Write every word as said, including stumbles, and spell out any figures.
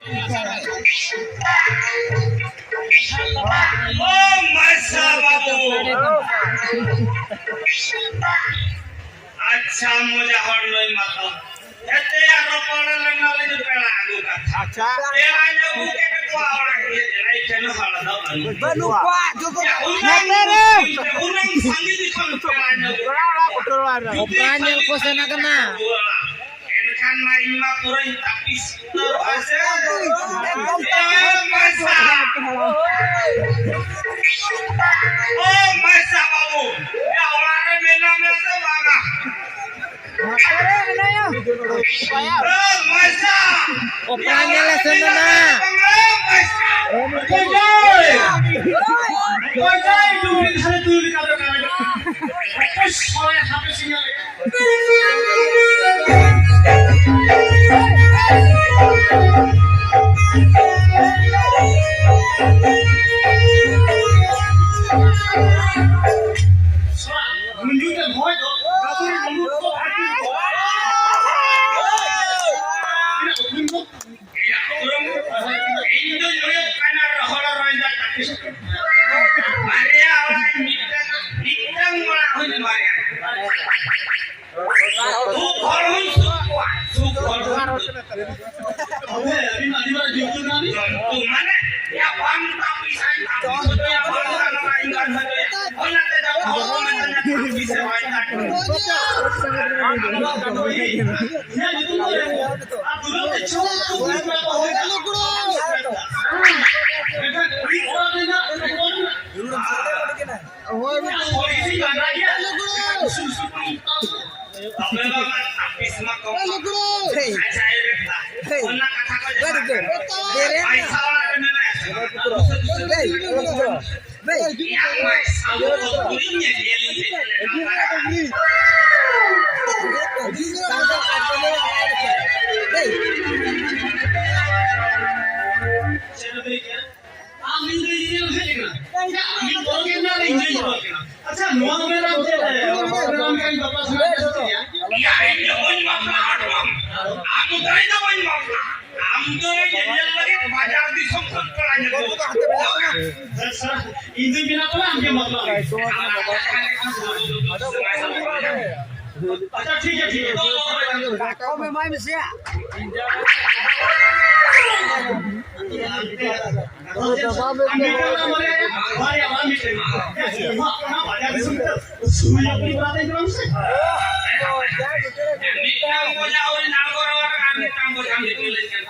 ᱚ ᱢᱟᱭᱥᱟ ᱵᱟᱹᱵᱩ᱾ ᱟᱪᱪᱷᱟ, ᱢᱚᱡᱟ ᱦᱚᱲ ᱱᱩᱭ ᱢᱟᱛᱚ᱾ ᱦᱮᱛᱮ ᱟᱨ ᱨᱚᱯᱚᱲ ᱞᱮᱱᱟ ᱞᱤᱧ ᱯᱮᱲᱟ ᱟᱹᱜᱩ ᱠᱟᱛᱷᱟ᱾ ᱟᱪᱪᱷᱟ᱾ ᱯᱮᱲᱟ ᱟᱹᱜᱩ ᱠᱮᱫ ᱠᱚᱣᱟ ᱚᱲᱟᱜ ᱨᱮ, ᱮᱱᱮᱡ ᱴᱷᱮᱱ ᱦᱚᱲ ᱫᱚ ᱵᱟᱹᱱᱩᱜ ᱵᱟᱹᱱᱩᱜ ᱠᱚᱣᱟ᱾ ᱠᱚᱣᱟ, ᱡᱚᱛᱚ ᱭᱟ, ᱩᱱᱟᱹᱝ ᱦᱮᱛᱮ ᱨᱮ᱾ ᱩᱱᱟᱹᱝ ᱥᱟᱺᱜᱤᱧ ᱠᱷᱚᱱ ᱯᱮᱲᱟ ᱟᱹᱜᱩ᱾ ᱚᱯᱮᱨᱟ ᱧᱮᱞ ᱠᱚ ᱥᱮᱱ ᱟᱠᱟᱱᱟ᱾ ᱮᱱᱠᱷᱟᱱ ᱢᱟ ᱤᱧ ᱢᱟ ᱯᱩᱨᱟᱹᱧ ᱛᱟᱹᱯᱤᱥ ᱩᱛᱟᱹᱨᱚᱜᱼᱟ ᱥᱮ᱾ ᱮ ᱢᱟᱭᱥᱟ! ᱚ ᱢᱟᱭᱥᱟ ᱵᱟᱹᱵᱩ! ᱭᱟ, ᱚᱲᱟᱜ ᱨᱮ ᱢᱮᱱᱟᱢᱟ ᱥᱮ ᱵᱟᱝᱟ? ᱚᱯᱮᱨᱟ ᱧᱮᱞ ᱮ ᱥᱮᱱ ᱞᱮᱱᱟ᱾ ᱚᱠᱚᱭ ᱪᱚᱭ? ᱚᱠᱚᱭ ᱪᱚᱭ? ᱰᱩᱝᱨᱤ ᱫᱷᱟᱨᱮ ᱛᱩᱭᱩ ᱞᱮᱠᱟ ᱫᱚ ᱠᱟᱱᱟ᱾ ᱚᱠᱚᱭ ᱥᱚᱲᱮ ᱦᱟᱯᱮ ᱥᱮᱧᱟ ᱞᱮᱠᱟ᱾ ᱥᱚᱲᱟ, ᱢᱩᱧᱡᱩ ᱛᱮ ᱦᱚᱭ ᱫᱚ, ᱜᱟᱹᱫᱩᱨ ᱢᱩᱞᱩᱠ ᱠᱚ ᱵᱷᱟᱹᱜᱤ ᱠᱚ᱾ ᱤᱧᱟᱹᱜ ᱩᱯᱨᱩᱢ ᱫᱚ? ᱤᱧ ᱫᱚᱧ ᱦᱩᱭᱩᱜ ᱠᱟᱱᱟ ᱨᱚᱦᱚᱲ ᱨᱚᱭᱫᱟ ᱛᱟᱹᱯᱤᱥ᱾ ᱵᱟᱨᱭᱟ ᱚᱲᱟᱜ ᱤᱧ ᱢᱤᱫᱴᱟᱝ, ᱢᱤᱫᱴᱟᱝ ᱚᱲᱟᱜ ᱦᱚᱸᱧ ᱵᱟᱨᱭᱟ᱾ ᱥᱩᱠ ᱦᱚᱲ ᱦᱚᱸᱧ ᱥᱩᱠ ᱠᱚᱣᱟ, ᱥᱩᱠ ᱦᱚᱲ ᱦᱚᱸᱧ ᱥᱩᱠ ᱠᱚᱣᱟ᱾ ᱟᱵᱚ ᱟᱹᱰᱤ, ᱟᱹᱰᱤ ᱢᱟᱨᱟᱝ ᱡᱚᱱᱛᱩ ᱢᱟᱱᱮ? ᱡᱚᱱᱛᱩ ᱢᱟᱱᱮ, ᱭᱟ ᱵᱟᱝ ᱛᱟᱹᱯᱤᱥᱟᱭ, ᱛᱟᱹᱯᱤᱥ ᱦᱚᱪᱚᱭᱟ, ᱵᱟᱝ ᱜᱟᱱᱚᱜᱼᱟ, ᱤᱧ ᱜᱟᱱ ᱦᱚᱪᱚᱭᱟ᱾ ᱚᱱᱟᱛᱮ ᱫᱚ ᱦᱚᱲ ᱠᱚ ᱢᱮᱛᱟᱧᱟ, ᱛᱟᱹᱯᱤᱥ ᱦᱚᱸ ᱵᱟᱭ ᱛᱟᱹᱯᱤᱥ᱾ ᱤᱧᱟᱹᱜ ᱧᱩᱛᱩᱢ ᱫᱚ ᱟᱨ ᱫᱩᱞᱟᱹᱲ ᱛᱮ ᱪᱷᱩᱴ ᱠᱚ ᱠᱩᱲᱤ ᱠᱚᱲᱟ ᱠᱚ ᱦᱚᱦᱚᱭᱮᱫᱟ᱾ ᱢᱮᱱᱠᱷᱟᱱ ᱠᱩᱲᱤ ᱠᱚᱲᱟ ᱨᱮᱱᱟᱜ ᱨᱮᱠᱚᱨᱰ ᱢᱮᱱᱟᱜᱼᱟ᱾ ᱦᱳᱭ, ᱦᱳᱭ, ᱦᱳᱭ᱾ ᱟᱯᱮ ᱵᱟᱵᱟ ᱛᱟᱹᱯᱤᱥ ᱢᱟ ᱠᱚ ᱟᱪᱪᱷᱟ, ᱮ ᱵᱮᱴᱟ᱾ ᱚᱱᱟ ᱠᱟᱛᱷᱟ ᱠᱚ ᱡᱚᱛᱚ ᱯᱟᱭᱥᱟ ᱚᱲᱟᱜ ᱨᱮ ᱢᱮᱱᱟᱜᱼᱟ᱾ ᱭᱟ ᱢᱟᱭ ᱥᱟᱵᱚ ᱠᱚ ᱠᱩᱲᱤ ᱧᱮᱞ ᱧᱮᱞ ᱤᱧ ᱦᱮᱡ ᱞᱮᱱᱟ᱾ ᱪᱮᱫ ᱮᱢ ᱞᱟᱹᱭ ᱠᱮᱫᱟ? ᱟᱢ ᱤᱧ ᱫᱚ ᱧᱮᱧᱮᱞ ᱦᱮᱡ ᱟᱠᱟᱱᱟ᱾ ᱟᱢ ᱤᱧ ᱵᱚᱞᱚ ᱠᱮᱫ ᱢᱮᱭᱟ, ᱤᱧ ᱫᱚᱧ ᱵᱚᱞᱚ ᱠᱮᱫᱟ᱾ ᱟᱪᱪᱷᱟ, ᱱᱚᱣᱟ ᱫᱚ ᱢᱮᱱᱟᱢ ᱪᱮᱫ, ᱮ, ᱵᱟᱯᱞᱟ ᱥᱟᱱᱟ ᱠᱟᱱᱟ ᱥᱮ ᱪᱮᱫ ᱭᱟ? ᱭᱟ, ᱤᱧ ᱫᱚ ᱵᱟᱹᱧ ᱵᱟᱯᱞᱟᱜᱼᱟ, ᱟᱢ ᱩᱛᱟᱹᱨ ᱤᱧ ᱫᱚ ᱵᱟᱹᱧ ᱵᱟᱯᱞᱟᱜᱼᱟ᱾ ᱟᱢ ᱫᱚ ᱧᱮᱧᱮᱞ ᱤᱧ ᱫᱩᱧ ᱵᱮᱱᱟᱣ ᱠᱟᱱᱟ, ᱟᱢ ᱜᱮᱢ ᱵᱟᱯᱞᱟᱜ ᱢᱮ᱾ ᱟᱪᱪᱷᱟ, ᱴᱷᱤᱠ ᱜᱮᱭᱟ, ᱴᱷᱤᱠ ᱜᱮᱭᱟ᱾ ᱠᱟᱴᱠᱚᱢ ᱮᱢᱟᱭ ᱢᱮᱥᱮ᱾ ᱟᱢ ᱢᱤᱫᱴᱟᱝ ᱞᱟᱝ ᱢᱚᱱᱮᱭᱟ, ᱵᱟᱨᱭᱟ ᱵᱟᱝ ᱢᱤᱫᱴᱟᱝ᱾ ᱦᱮᱸ, ᱱᱚᱣᱟ ᱠᱚ ᱱᱟᱜ ᱵᱟᱡᱟᱨ ᱫᱤᱥᱚᱢ ᱨᱮ ᱥᱩᱭ ᱟᱹᱠᱷᱨᱤᱧ ᱵᱟᱲᱟ ᱛᱮ ᱡᱚᱢ ᱥᱮ᱾ ᱢᱤᱫᱴᱟᱝ ᱵᱚᱡᱷᱟ ᱦᱩᱭ ᱱᱟ, ᱟᱬᱜᱚ ᱨᱟᱣᱟᱞ ᱟᱨ ᱢᱤᱫᱴᱟᱝ ᱵᱚᱡᱷᱟ ᱦᱩᱭ ᱞᱮᱱᱠᱷᱟᱱ᱾